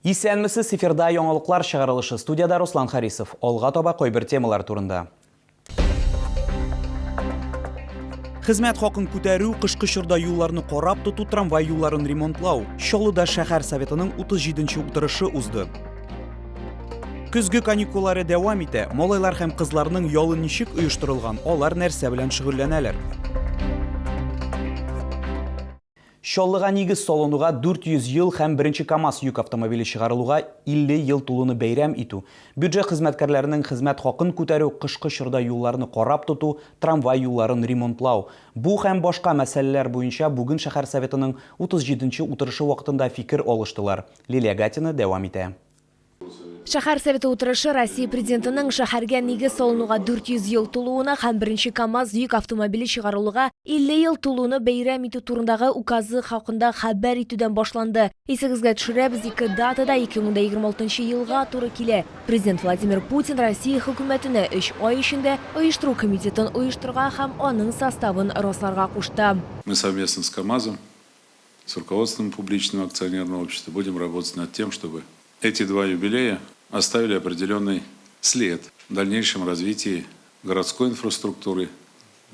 Исәнмесез, эфирда яңалыклар чыгарылышы. Студиядә Руслан Харисов. Алга таба кайбер темалар турында. Хезмәт хакын күтәрү, кышкы чорда юлларны карап тоту, трамвай юлларын ремонтлау. Чаллыда шәһәр советының 37 утырышы узды. Көзге каникуллары дәвам итә. Малайлар һәм кызларның ялы ничек оештырылган, алар нәрсә белән шөгыльләнәләр? Чаллыга нигез салынуга 400 ел һәм беренче КАМАЗ йөк автомобиле чыгарылуга 50 ел тулуны бәйрәм итү, бюджет хезмәткәрләренең хезмәт хакын күтәрү, кышкы чорда юлларны карап тоту, трамвай юлларын ремонтлау. Бу һәм башка мәсьәләләр буенча бүген шәһәр Советының 37 нче утырышы вакытында фикер алыштылар. Лилия Гатина дәвам итә. Шәһәр Советы утырышы Россия Президентының шәһәргә нигез салынуга 400 ел тулуына һәм беренче КАМАЗ йөк автомобиле чыгарылуга 50 ел тулуны бәйрәм итү турындагы указы хакында хәбәр итүдән башланды. Исегезгә төшерәбез, ике дата да 2026 елга туры килә. Президент Владимир Путин Россия Хөкүмәтенә өч ай эчендә оештыру комитетын оештырырга һәм аның составын расларга кушты. Мы совместно с КАМАЗом с руководством публичного акционерного общества будем работать над тем, чтобы эти два юбилея оставили определенный след в дальнейшем развитии городской инфраструктуры,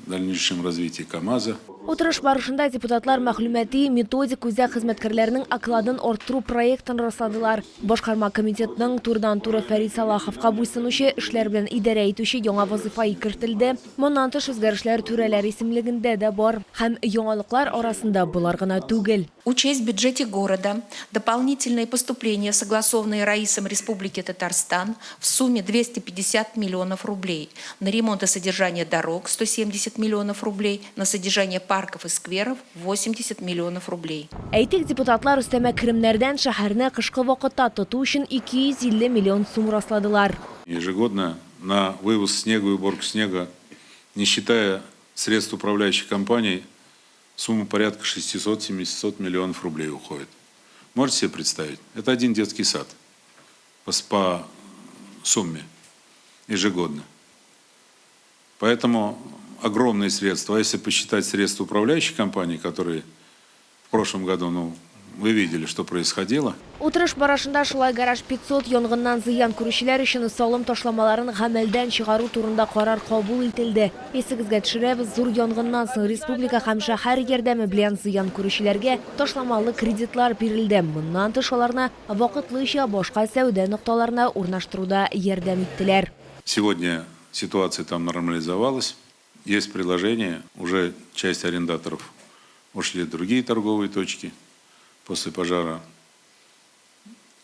в дальнейшем развитии КАМАЗа. Утырыш барышында депутатлар мәгълүмати методик үзәк хезмәткәрләренең окладын арттыру проектын расладылар. Башкарма комитетның турыдан-туры Фәрит Салаховка буйсынучы эшләр белән идарә итүче яңа вазыйфаи кертелде. Моннан тыш, үзгәрешләр түрәләр исемлегендә дә бар. Һәм яңалыклар арасында болар гына түгел. Учесть в бюджете города дополнительные поступления, согласованные Раисом Республики Татарстан в сумме 250 миллионов рублей на ремонт и содержание дорог 170 миллионов рублей, на содержание парков и скверов 80 миллионов рублей. Әйтик, депутатлар өстәмә керемнәрдән шәһәрне кышкы вакытта тоту өчен 250 миллион сум расладылар. Ежегодно на вывоз снега и уборку снега, не считая средств управляющих компаний, сумма порядка 600-700 миллионов рублей уходит. Можете себе представить? Это один детский сад по, по сумме ежегодно. Поэтому огромные средства. А если посчитать средства управляющих компаний, которые в прошлом году, ну, вы видели, что происходило. Утырыш барышында шулай Гараж 500 янгыннан зыян күрүчеләр өчен салым ташламаларын гамәлдән чыгару турында карар кабул ителде. Исегезгә төшерәбез, зур янгыннан соң республика һәм шәһәр ярдәме белән зыян күрүчеләргә ташламалы кредитлар бирелде. Моннан тыш, аларны вакытлыча башка сәүдә нокталарына урнаштыруда ярдәм иттеләр. Сегодня ситуация там нормализовалась. Есть предложение, уже часть арендаторов ушли в другие торговые точки после пожара.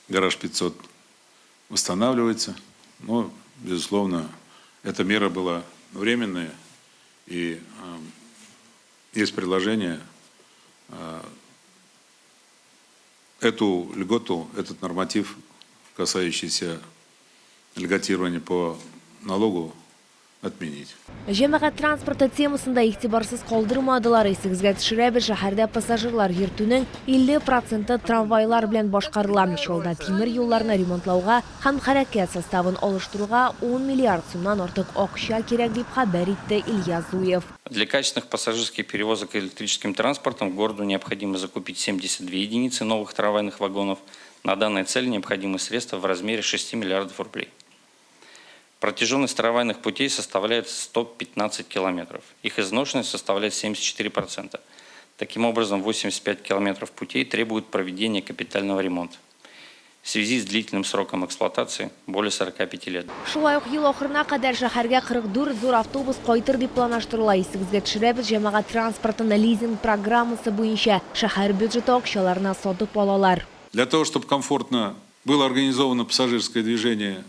Гараж 500 восстанавливается, но, безусловно, эта мера была временная, и есть предложение эту льготу, этот норматив, касающийся льготирования по налогу, отменить. Җәмәгать транспорты темасын да игътибарсыз калдырмадылар. Исегезгә төшерәбез, шәһәрдә пассажирлар йөртүнең 50 проценты трамвайлар белән башкарыла. Чаллыда тимер юлларны ремонтлауга һәм хәрәкәт составын алыштыруга 10 миллиард сумнан артык акча кирәк, дип хәбәр итте Илья Зуев. Для качественных пассажирских перевозок электрическим транспортом городу необходимо закупить 72 единицы новых трамвайных вагонов. На данные цели необходимы средства в размере 6 миллиардов рублей. Протяженность трамвайных путей составляет 115 километров. Их изношенность составляет 74%. Таким образом, 85 километров путей требуют проведения капитального ремонта. В связи с длительным сроком эксплуатации более 45 лет. Шулай ук ел ахырына кадәр шәһәргә 44 зур автобус кайтыр дип планлаштырыла. Исегезгә төшерәбез, җәмәгать транспортын лизинг программасы буенча шәһәр бюджеты акчаларына сатып алалар. Для того, чтобы комфортно было организовано пассажирское движение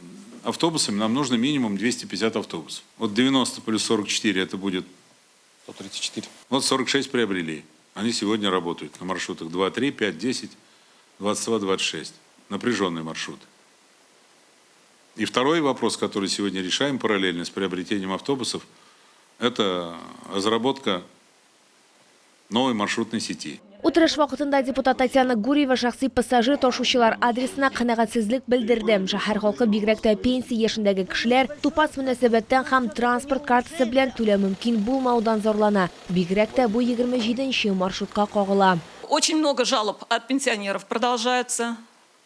автобусами, нам нужно минимум 250 автобусов. Вот 90 плюс 44 это будет 134. Вот 46 приобрели. Они сегодня работают на маршрутах 2, 3, 5, 10, 22, 26. Напряженный маршрут. И второй вопрос, который сегодня решаем параллельно с приобретением автобусов, это разработка новой маршрутной сети. Утырыш вакытында депутат Татьяна Гурьева шәхси пассажир ташучылар адресына канәгатьсезлек белдерде. Шәһәр халкы, бигрәк тә пенсия яшендәге кешеләр, тупас мөнәсәбәттән һәм транспорт картасы белән түләү мөмкин булмаудан зарлана. Бигрәк тә бу 27 нче маршрутка кагыла. Очень много жалоб от пенсионеров продолжается.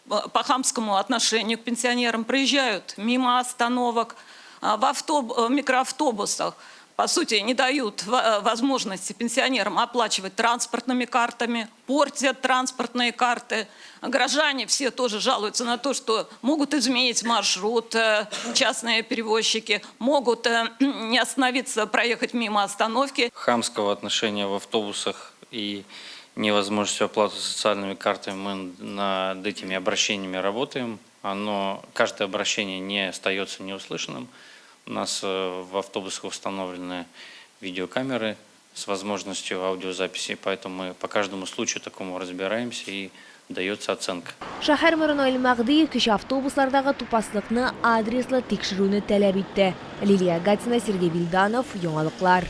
по хамскому отношению к пенсионерам, проезжают мимо остановок, в микроавтобусах. По сути, не дают возможности пенсионерам оплачивать транспортными картами, портят транспортные карты. Горожане все тоже жалуются на то, что могут изменить маршрут частные перевозчики, могут не остановиться, проехать мимо остановки. Хамского отношения в автобусах и невозможностью оплаты социальными картами мы над этими обращениями работаем. Каждое обращение не остается неуслышанным. У нас в автобусах установлены видеокамеры с возможностью аудиозаписи, поэтому мы по каждому случаю такому разбираемся и дается оценка. Шәһәр мэры Наил Мәһдиев кече автобуслардагы тупаслыкны адреслы тикшерүне таләп итте. Лилия Гатина, Сергей Вильданов, Яңалыклар.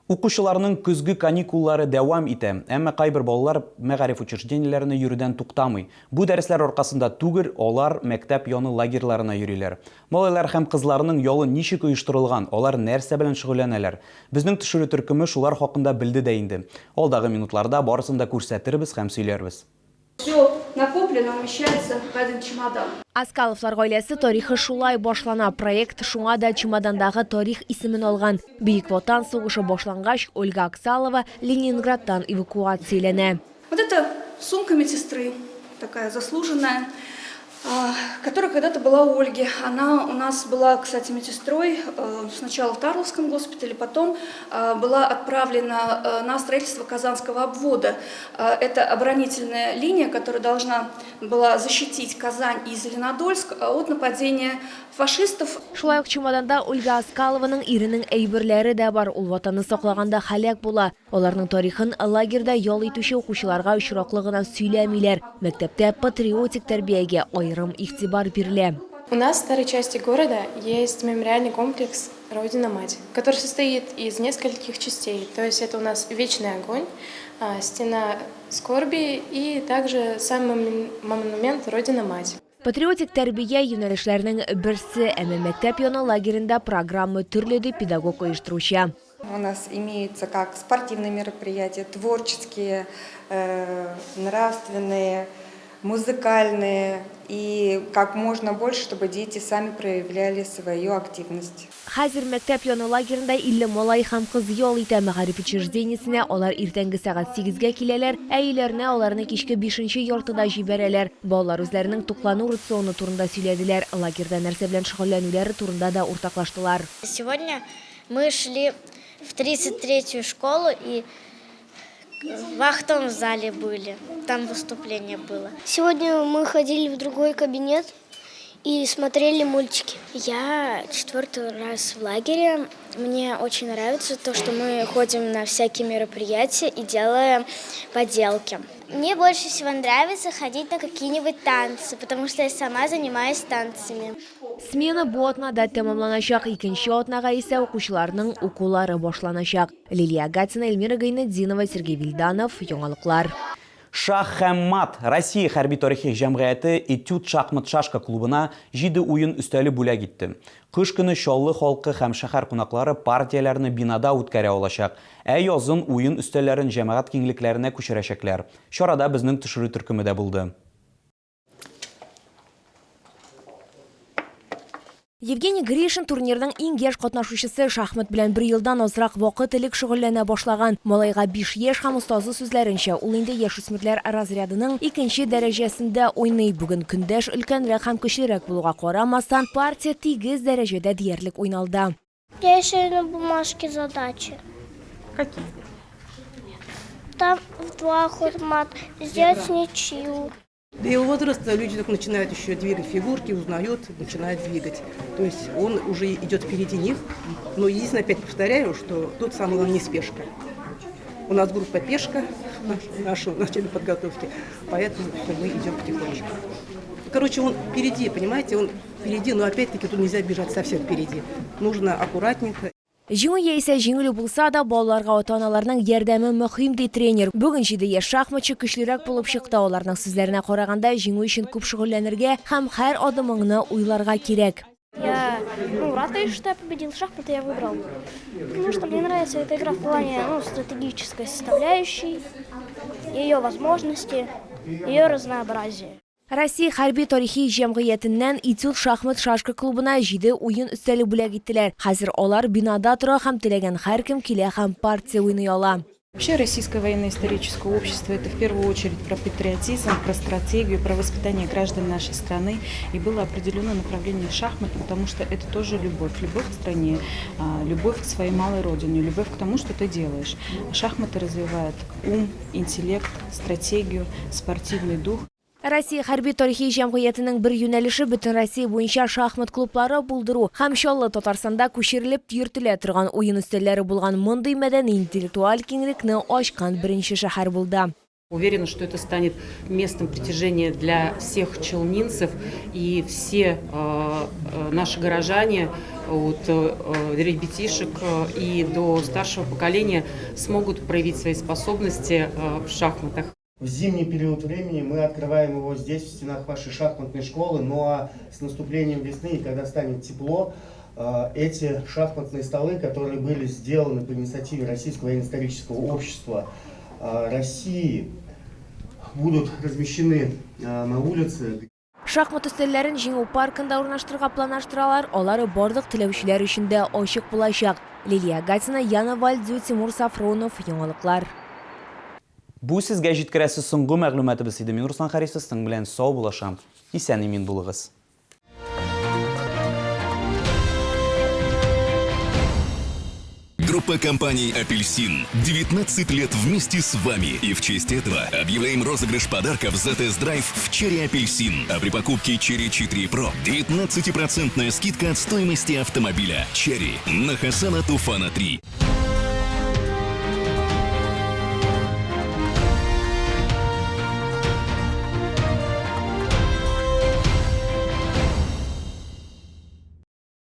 Укучыларның көзге каникуллары дәвам итә, әмма кайбер балалар мәгариф учреждениеләренә йөрүдән туктамый. Бу дәресләр аркасында түгел, алар мәктәп яны лагерьларына йөриләр. Малайлар һәм кызларның ялы ничек оештырылган, алар нәрсә белән шөгыльләнәләр? Безнең төшерү төркеме шулар хакында белде дә инде. Алдагы минутларда барысын да күрсәтербез һәм сөйләрбез. Все накоплено умещается в один чемодан. Аскаловлар гаиләсе тарихы шулай башлана. Проект шуңа да чемодандагы тарих исемен алган. Бөек Ватан сугышы башлангач, Ольга Аксалова Ленинградтан эвакуацияләнә. Вот это сумка медсестры, такая заслуженная, которая когда-то была у Ольги. Она у нас была, кстати, медсестрой сначала в Тарловском госпитале, потом была отправлена на строительство Казанского обвода. Это оборонительная линия, которая должна была защитить Казань и Зеленодольск от нападения фашистов. Шулай ук чемоданда Ольга Аскалованың иренең әйберләре дә бар. Ул ватанны саклаганда һәлак була. Аларның тарихын лагерьда ял итүче укучыларга очраклы гына сөйләмиләр. Мәктәптә патриотик тәрбиягә аерым игътибар бирелә. У нас в старой части города есть мемориальный комплекс «Родина-мать», который состоит из нескольких частей. То есть это у нас Вечный огонь, Стена скорби и также сам монумент «Родина-мать». Патриотик тәрбия юнәлешләрнең берсе, әмма мәктәп яны лагеренда программа төрле, ди педагог оештыручы. У нас имеются как спортивные мероприятия, творческие, нравственные, музыкальные и как можно больше, чтобы дети сами проявляли свою активность. Хәзер мәктәп яны лагеренда 50 малай һәм кыз ял итә. Мәгариф учреждениесенә алар иртәнге сәгать 8гә киләләр, ә өйләренә аларны кичке 5нче яртыда җибәрәләр. Балалар үзләренең туклану рационы турында сөйләделәр, лагерьда нәрсә белән шөгыльләнүләре турында да уртаклаштылар. Сегодня мы шли в 33-ю школу и в актовом зале были. Там выступление было. Сегодня мы ходили в другой кабинет и смотрели мультики. Я четвертый раз в лагере. Мне очень нравится то, что мы ходим на всякие мероприятия и делаем поделки. Мне больше всего нравится ходить на какие-нибудь танцы, потому что я сама занимаюсь танцами. Смена бу атнада тәмамланачак, икенче атнага исә укучыларның укулары башланачак. Лилия Гатина, Эльмира Гайнетдинова, Сергей Вильданов, Яңалыклар. Шах һәм мат. Россия хәрби тарихи җәмгыяте Этюд шахмат-шашка клубына җиде уен өстәле бүләк итте. Кыш көне Чаллы халкы һәм шәһәр кунаклары партияләрне бинада үткәрә алачак. Ә язын уен өстәлләрен җәмәгать киңлекләренә күчерәчәкләр. Чарада безнең төшерү төркеме дә булды. Евгений Гришин турнирның иң яшь катнашучысы, шахмат белән бер елдан азрак вакыт элек шөгыльләнә башлаган. Малайга 5 яшь һәм остазы сүзләренчә, ул инде яшүсмерләр разрядының икенче дәрәҗәсендә уйный. Бүген көндәш өлкәнрәк һәм көчлерәк булуга карамастан, партия тигез дәрәҗәдә диярлек уйналды. Я решаю на бумажке задачи. Какие? Там в два хода мат, сделать ничью. До его возраста люди только начинают еще двигать фигурки, узнают, начинают двигать. То есть он уже идет впереди них. Но единственное, опять повторяю, что тут самое главное не спешка. У нас группа «Пешка» в нашей начале подготовки, поэтому все, мы идем потихонечку. Короче, он впереди, понимаете, он впереди, но опять-таки тут нельзя бежать совсем впереди. Нужно аккуратненько. Җиңү яисә җиңелү булса да, балаларга ата-аналарның ярдәме мөһим, ди тренер. Бүген җиде яшь шахматчы көчлерәк булып чыкты. Аларның сүзләренә караганда, җиңү өчен күп шөгыльләнергә һәм һәр адымыңны уйларга кирәк. Я, ну, рад, конечно, что я победил. Шахматы я выбрал, потому что мне нравится эта игра в плане, ну, стратегической составляющей, ее возможности, ее разнообразие. Россия хәрби-тарихи җәмгыятеннән Этюд шахмат-шашка клубына җиде уен өстәле бүләк иттеләр. Хәзер алар бинада тора һәм теләгән һәркем килә һәм партия уйный ала. Вообще Российское военно-историческое общество – это в первую очередь про патриотизм, про стратегию, про воспитание граждан нашей страны. И было определено направление шахмат, потому что это тоже любовь. Любовь к стране, любовь к своей малой родине, любовь к тому, что ты делаешь. Шахматы развивают ум, интеллект, стратегию, спортивный дух. Россия хәрби-тарихи җәмгыятенең бер юнәлеше бөтенроссия буенча шахмат клублары булдыру һәм Чаллы Татарстанда күчерелеп йөртелә торган уен өстәлләре булган мондый мәдәни-интеллектуаль киңлекне ачкан беренче шәһәр булды. Уверена, что это станет местом притяжения для всех челнинцев и все наши горожане от ребятишек и до старшего поколения смогут проявить свои способности в шахматах. В зимний период времени мы открываем его здесь, в стенах вашей шахматной школы. Ну а с наступлением весны, и когда станет тепло, эти шахматные столы, которые были сделаны по инициативе Российского военно-исторического общества России, будут размещены на улице. Шахмат өстәлләрен Җиңү паркында урнаштырырга планлаштыралар, алар барлык теләүчеләр өчен дә ачык булачак. Лилия Гатина, Яна Вальдю, Тимур Сафронов, Яңалыклар. Бу сезгә җиткерәсе соңгы мәгълүматыбыз иде. Мин Руслан Харисов сезнең белән саубуллашам. Исән-имин булыгыз. Группа компаний «Апельсин» 19 лет вместе с вами. И в честь этого объявляем розыгрыш подарков за тест-драйв в Черри Апельсин. А при покупке Черри 4 Pro 19% скидка от стоимости автомобиля. Черри на Хасана Туфана 3.